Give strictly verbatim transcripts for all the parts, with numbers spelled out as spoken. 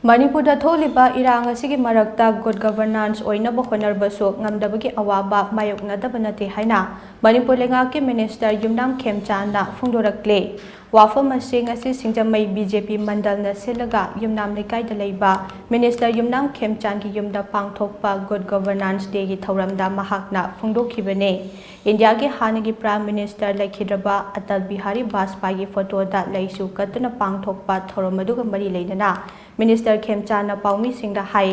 ꯃꯅꯤꯄꯨꯔꯗ ꯊꯣꯛꯂꯤꯕ ꯏꯔꯥꯡ ꯑꯁꯤꯒꯤ ꯃꯔꯛꯇ good governance ꯑꯣꯏꯅꯕ ꯍꯣꯠꯅꯔꯕꯁꯨ ꯉꯝꯗꯕꯒꯤ ꯑꯋꯥꯕ ꯃꯥꯌꯣꯛꯅꯗꯕ ꯅꯠꯇꯦ ꯍꯥꯏꯅ ꯃꯅꯤꯄꯨꯔ ꯂꯩꯉꯥꯛꯀꯤ ꯃꯤꯅꯤꯁꯇꯔ ꯌꯨꯝꯅꯥꯝ ꯈꯦꯝꯆꯥꯟꯅ ꯐꯣꯡꯗꯣꯔꯛꯂꯦ꯫ ꯋꯥꯐꯝ ꯑꯁꯤ ꯉꯁꯤ ꯁꯤꯡꯖꯃꯩ ꯕꯤ ꯖꯦ ꯄꯤ ꯃꯟꯗꯜꯅ ꯁꯤꯜꯂꯒ ꯌꯨꯝꯅꯥꯝ ꯂꯩꯀꯥꯏꯗ ꯂꯩꯕ ꯃꯤꯅꯤꯁꯇꯔ ꯌꯨꯝꯅꯥꯝ ꯈꯦꯝꯆꯥꯟꯒꯤ ꯌꯨꯝꯗ ꯄꯥꯡꯊꯣꯛꯄ good governance dayꯒꯤ ꯊꯧꯔꯝꯗ ꯃꯍꯥꯛꯅ ꯐꯣꯡꯗꯣꯛꯈꯤꯕꯅꯦ꯫ ꯏꯟꯗꯤꯌꯥꯒꯤ ꯍꯥꯟꯅꯒꯤ ꯄ꯭ꯔꯥꯏꯝ ꯃꯤꯅꯤꯁꯇꯔ ꯂꯩꯈꯤꯗ꯭ꯔꯕ ꯑꯇꯜ ꯕꯤꯍꯥꯔꯤ ꯕꯥꯖꯄꯥꯏꯒꯤ ꯐꯣꯇꯣꯗ ꯂꯩꯁꯨ ꯀꯠꯇꯨꯅ ꯄꯥꯡꯊꯣꯛꯄ ꯊꯧꯔꯝ ꯑꯗꯨꯒ ꯃꯔꯤ ꯂꯩꯅꯅ ꯃꯤꯅꯤꯁꯇꯔ ꯈꯦꯝꯆꯥꯟꯅ ꯄꯥꯎꯃꯤꯁꯤꯡꯗ ꯍꯥꯏ,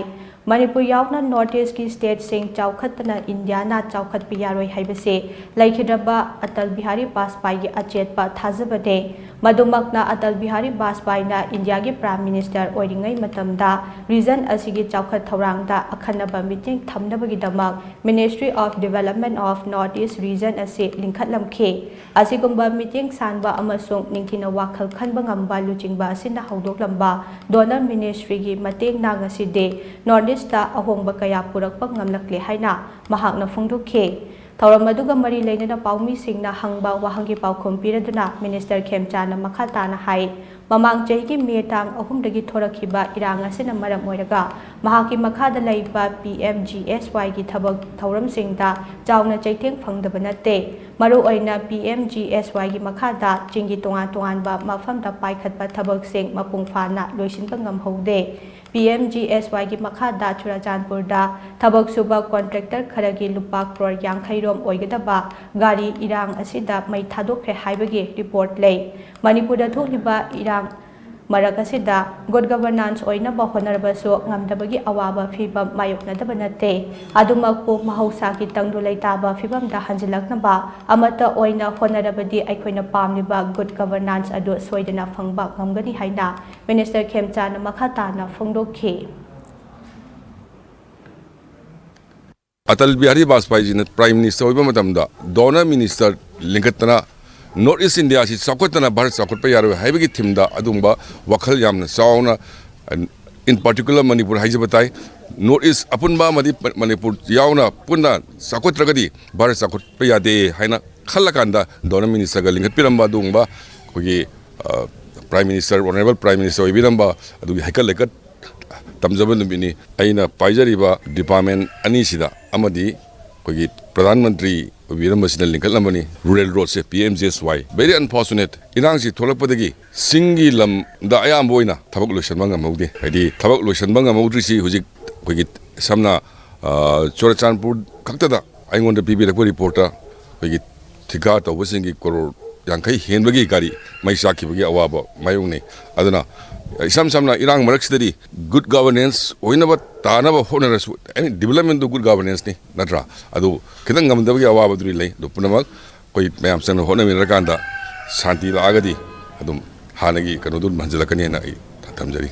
ꯃꯅꯤꯄꯨꯔ ꯌꯥꯎꯅ ꯅꯣꯔꯠ ꯏꯁꯀꯤ ꯁ꯭ꯇꯦꯠꯁꯤꯡ ꯆꯥꯎꯈꯠꯇꯅ ꯏꯟꯗꯤꯌꯥꯅ ꯆꯥꯎꯈꯠꯄ ꯌꯥꯔꯣꯏ ꯍꯥꯏꯕꯁꯤ ꯂꯩꯈꯤꯗ꯭ꯔꯕ ꯑꯇꯜ ꯕꯤꯍꯥꯔꯤ ꯕꯥꯖꯄꯥꯏꯒꯤ ꯑꯆꯦꯠꯄ ꯊꯥꯖꯕꯅꯦ꯫ ꯃꯗꯨꯃꯛꯅ ꯑꯇꯜ ꯕꯤꯍꯥꯔꯤ ꯕꯥꯖꯄꯥꯏꯅ ꯏꯟꯗꯤꯌꯥꯒꯤ ꯄ꯭ꯔꯥꯏꯝ ꯃꯤꯅꯤꯁꯇꯔ ꯑꯣꯏꯔꯤꯉꯩ ꯃꯇꯝꯗ ꯔꯤꯖꯟ ꯑꯁꯤꯒꯤ ꯆꯥꯎꯈꯠ ꯊꯧꯔꯥꯡꯗ ꯑꯈꯟꯅꯕ ꯃꯤꯠꯌꯦꯡ ꯊꯝꯅꯕꯒꯤꯗꯃꯛ Ministry of Development of North East Region ꯑꯁꯤ ꯂꯤꯡꯈꯠꯂꯝꯈꯤ꯫ ꯑꯁꯤꯒꯨꯝꯕ ꯃꯤꯠꯌꯦꯡ ꯁꯥꯟꯕ ꯑꯃꯁꯨꯡ ꯅꯤꯡꯊꯤꯅ ꯋꯥꯈꯜ ꯈꯟꯕ ꯉꯝꯕ ꯂꯨꯆꯤꯡꯕ ꯑꯁꯤꯅ ꯍꯧꯗꯣꯛꯂꯝꯕ ꯗꯣꯅꯔ ꯃꯤꯅꯤꯁꯇ꯭ꯔꯤꯒꯤ ꯃꯇꯦꯡꯅ ꯉꯁꯤꯗꯤ ꯅꯣꯔꯠ ꯏꯁꯇ ꯑꯍꯣꯡꯕ ꯀꯌꯥ ꯄꯨꯔꯛꯄ ꯉꯝꯂꯛꯂꯦ ꯍꯥꯏꯅ ꯃꯍꯥꯛꯅ ꯐꯣꯡꯗꯣꯛꯈꯤ꯫ ꯊꯧꯔꯝ ꯑꯗꯨꯒ ꯃꯔꯤ ꯂꯩꯅꯅ ꯄꯥꯎꯃꯤꯁꯤꯡꯅ ꯍꯪꯕ ꯋꯥꯍꯪꯒꯤ ꯄꯥꯎꯈꯨꯝ ꯄꯤꯔꯗꯨꯅ ꯃꯤꯅꯤꯁꯇꯔ ꯈꯦꯝꯆꯥꯟꯅ ꯃꯈꯥ ꯇꯥꯅ ꯍꯥꯏ, ꯃꯃꯥꯡ ꯆꯍꯤꯒꯤ ꯃꯦ ꯇꯥꯡ ꯑꯍꯨꯝꯗꯒꯤ ꯊꯣꯔꯛꯈꯤꯕ ꯏꯔꯥꯡ ꯑꯁꯤꯅ ꯃꯔꯝ ꯑꯣꯏꯔꯒ ꯃꯍꯥꯛꯀꯤ ꯃꯈꯥꯗ ꯂꯩꯕ ꯄꯤ ꯑꯦꯝ ꯖꯤ ꯑꯦꯁ ꯋꯥꯏꯒꯤ ꯊꯕꯛ ꯊꯧꯔꯝꯁꯤꯡꯗ ꯆꯥꯎꯅ ꯆꯩꯊꯦꯡ ꯐꯪꯗꯕ ꯅꯠꯇꯦ꯫ ꯃꯔꯨꯑꯣꯏꯅ ꯄꯤ ꯑꯦꯝ ꯖꯤ ꯑꯦꯁ ꯋꯥꯏꯒꯤ ꯃꯈꯥꯗ ꯆꯤꯡꯒꯤ ꯇꯣꯉꯥꯟ ꯇꯣꯉꯥꯟꯕ ꯃꯐꯝꯗ ꯄꯥꯏꯈꯠꯄ ꯊꯕꯛꯁꯤꯡ ꯃꯄꯨꯡ ꯐꯥꯅ ꯂꯣꯏꯁꯤꯟꯕ ꯉꯝꯍꯧꯗꯦ꯫ ꯄꯤ ꯑꯦꯝ ꯖꯤ ꯑꯦꯁ ꯋꯥꯏꯒꯤ ꯃꯈꯥꯗ ꯆꯨꯔꯥꯆꯥꯟꯄꯨꯔꯗ ꯊꯕꯛ ꯁꯨꯕ ꯀꯣꯟꯇ꯭ꯔꯦꯛꯇꯔ ꯈꯔꯒꯤ ꯂꯨꯄꯥ ꯀ꯭ꯔꯣꯔ ꯌꯥꯡꯈꯩ ꯔꯣꯝ ꯑꯣꯏꯒꯗꯕ ꯒꯥꯔꯤ ꯏꯔꯥꯡ ꯑꯁꯤꯗ ꯃꯩ ꯊꯥꯗꯣꯛꯈ꯭ꯔꯦ ꯍꯥꯏꯕꯒꯤ ꯔꯤꯄꯣꯔꯠ ꯂꯩ꯫ ꯃꯅꯤꯄꯨꯔꯗ ꯊꯣꯛꯂꯤꯕ ꯏꯔꯥꯡ ꯃꯔꯛ ꯑꯁꯤꯗ good governance ꯑꯣꯏꯅꯕ ꯍꯣꯠꯅꯔꯕꯁꯨ ꯉꯝꯗꯕꯒꯤ ꯑꯋꯥꯕ ꯐꯤꯚꯝ ꯃꯥꯌꯣꯛꯅꯗꯕ ꯅꯠꯇꯦ꯫ ꯑꯗꯨꯃꯛꯄꯨ ꯃꯍꯧꯁꯥꯒꯤ ꯇꯪꯗꯨ ꯂꯩꯇꯥꯕ ꯐꯤꯚꯝꯗ ꯍꯟꯖꯤꯜꯂꯛꯅꯕ ꯑꯃꯠꯇ ꯑꯣꯏꯅ ꯍꯣꯠꯅꯔꯕꯗꯤ ꯑꯩꯈꯣꯏꯅ ꯄꯥꯝꯂꯤꯕ good governance ꯑꯗꯨ ꯁꯣꯏꯗꯅ ꯐꯪꯕ ꯉꯝꯒꯅꯤ ꯍꯥꯏꯅ ꯃꯤꯅꯤꯁꯇꯔ ꯈꯦꯝꯆꯥꯟꯅ ꯃꯈꯥ ꯇꯥꯅ ꯐꯣꯡꯗꯣꯛꯈꯤ꯫ ꯑꯇꯜ ꯕꯤꯍꯥꯔꯤ ꯕꯥꯖꯄꯥꯏꯖꯤꯅ ꯄ꯭ꯔꯥꯏꯝ ꯃꯤꯅꯤꯁꯇꯔ ꯑꯣꯏꯕ ꯃꯇꯝꯗ ꯗꯣꯅꯔ ꯃꯤꯅꯤꯁꯇꯔ ꯂꯤꯡꯈꯠꯇꯅ ꯅꯣꯔꯠ ꯏꯁ ꯏꯟꯗꯤꯌꯥꯁꯤ ꯆꯥꯎꯈꯠꯇꯅ ꯚꯥꯔꯠ ꯆꯥꯎꯈꯠꯄ ꯌꯥꯔꯣꯏ ꯍꯥꯏꯕꯒꯤ ꯊꯤꯝꯗ ꯑꯗꯨꯒꯨꯝꯕ ꯋꯥꯈꯜ ꯌꯥꯝꯅ ꯆꯥꯎꯅ, in particular ꯃꯅꯤꯄꯨꯔ ꯍꯥꯏꯖꯕ ꯇꯥꯏ, ꯅꯣꯔꯠ ꯏꯁ ꯑꯄꯨꯟꯕ ꯑꯃꯗꯤ ꯃꯅꯤꯄꯨꯔ ꯌꯥꯎꯅ ꯄꯨꯟꯅ ꯆꯥꯎꯈꯠꯇ꯭ꯔꯒꯗꯤ ꯚꯥꯔꯠ ꯆꯥꯎꯈꯠꯄ ꯌꯥꯗꯦ ꯍꯥꯏꯅ ꯈꯜꯂꯀꯥꯟꯗ ꯗꯣꯅꯔ ꯃꯤꯅꯤꯁꯇꯔꯒ ꯂꯤꯡꯈꯠꯄꯤꯔꯝꯕ ꯑꯗꯨꯒꯨꯝꯕ ꯑꯩꯈꯣꯏꯒꯤ, ꯑ, prime minister, honourable prime minister ꯑꯣꯏꯕꯤꯔꯝꯕ ꯑꯗꯨꯒꯤ ꯍꯩꯀꯠ ꯂꯩꯀꯠ ꯇꯝꯖꯕ ꯅꯨꯃꯤꯠꯅꯤ꯫ ꯑꯩꯅ ꯄꯥꯏꯖꯔꯤꯕ ꯗꯤꯄꯥꯔꯠꯃꯦꯟ ꯑꯅꯤꯁꯤꯗ ꯑꯃꯗꯤ ꯑꯩꯈꯣꯏꯒꯤ Pradhan Mantri ꯑꯣꯏꯕꯤꯔꯝꯕꯁꯤꯅ ꯂꯤꯡꯈꯠꯂꯝꯕꯅꯤ rural ꯔꯣꯗꯁꯦ, P M G ꯑꯦꯁ ꯋꯥꯏ꯫ Very unfortunate, ꯏꯔꯥꯡꯁꯤ ꯊꯣꯛꯂꯛꯄꯗꯒꯤ ꯆꯤꯡꯒꯤ ꯂꯝꯗ ꯑꯌꯥꯝꯕ ꯑꯣꯏꯅ ꯊꯕꯛ ꯂꯣꯏꯁꯤꯟꯕ ꯉꯝꯍꯧꯗꯦ꯫ ꯍꯥꯏꯗꯤ ꯊꯕꯛ ꯂꯣꯏꯁꯤꯟꯕ ꯉꯝꯍꯧꯗ꯭ꯔꯤꯁꯤ ꯍꯧꯖꯤꯛ ꯑꯩꯈꯣꯏꯒꯤ ꯁꯝꯅ, ꯑ, ꯆꯨꯔꯆꯥꯟꯄꯨꯔ ꯈꯛꯇꯗ ꯑꯩꯉꯣꯟꯗ ꯄꯤꯕꯤꯔꯛꯄ ꯔꯤꯄꯣꯔꯠꯇ ꯑꯩꯈꯣꯏꯒꯤ ꯊꯤꯀꯥ ꯇꯧꯕꯁꯤꯡꯒꯤ ꯀꯔꯣꯔ ꯌꯥꯡꯈꯩ ꯍꯦꯟꯕꯒꯤ ꯒꯥꯔꯤ ꯃꯩ ꯆꯥꯛꯈꯤꯕꯒꯤ ꯑꯋꯥꯕ ꯃꯥꯌꯣꯛꯅꯩ꯫ ꯑꯗꯨꯅ ꯏꯁꯝ ꯁꯝꯅ ꯏꯔꯥꯡ ꯃꯔꯛꯁꯤꯗꯗꯤ good governance ꯑꯣꯏꯅꯕ ꯇꯥꯅꯕ ꯍꯣꯠꯅꯔꯁꯨ, any development ꯗꯨ good governance ꯅꯤ, ꯅꯠꯇ꯭ꯔꯥ? ꯑꯗꯨ ꯈꯤꯇꯪ ꯉꯝꯗꯕꯒꯤ ꯑꯋꯥꯕꯗꯨꯗꯤ ꯂꯩ꯫ ꯑꯗꯨ ꯄꯨꯝꯅꯃꯛ ꯑꯩꯈꯣꯏ ꯃꯌꯥꯝ ꯆꯪꯅ ꯍꯣꯠꯅꯃꯤꯟꯅꯔꯀꯥꯟꯗ ꯁꯥꯟꯇꯤ ꯂꯥꯛꯑꯒꯗꯤ ꯑꯗꯨꯝ ꯍꯥꯟꯅꯒꯤ ꯀꯩꯅꯣꯗꯨ ꯑꯗꯨꯝ ꯍꯟꯖꯤꯜꯂꯛꯀꯅꯦꯅ ꯑꯩ ꯊꯝꯖꯔꯤ꯫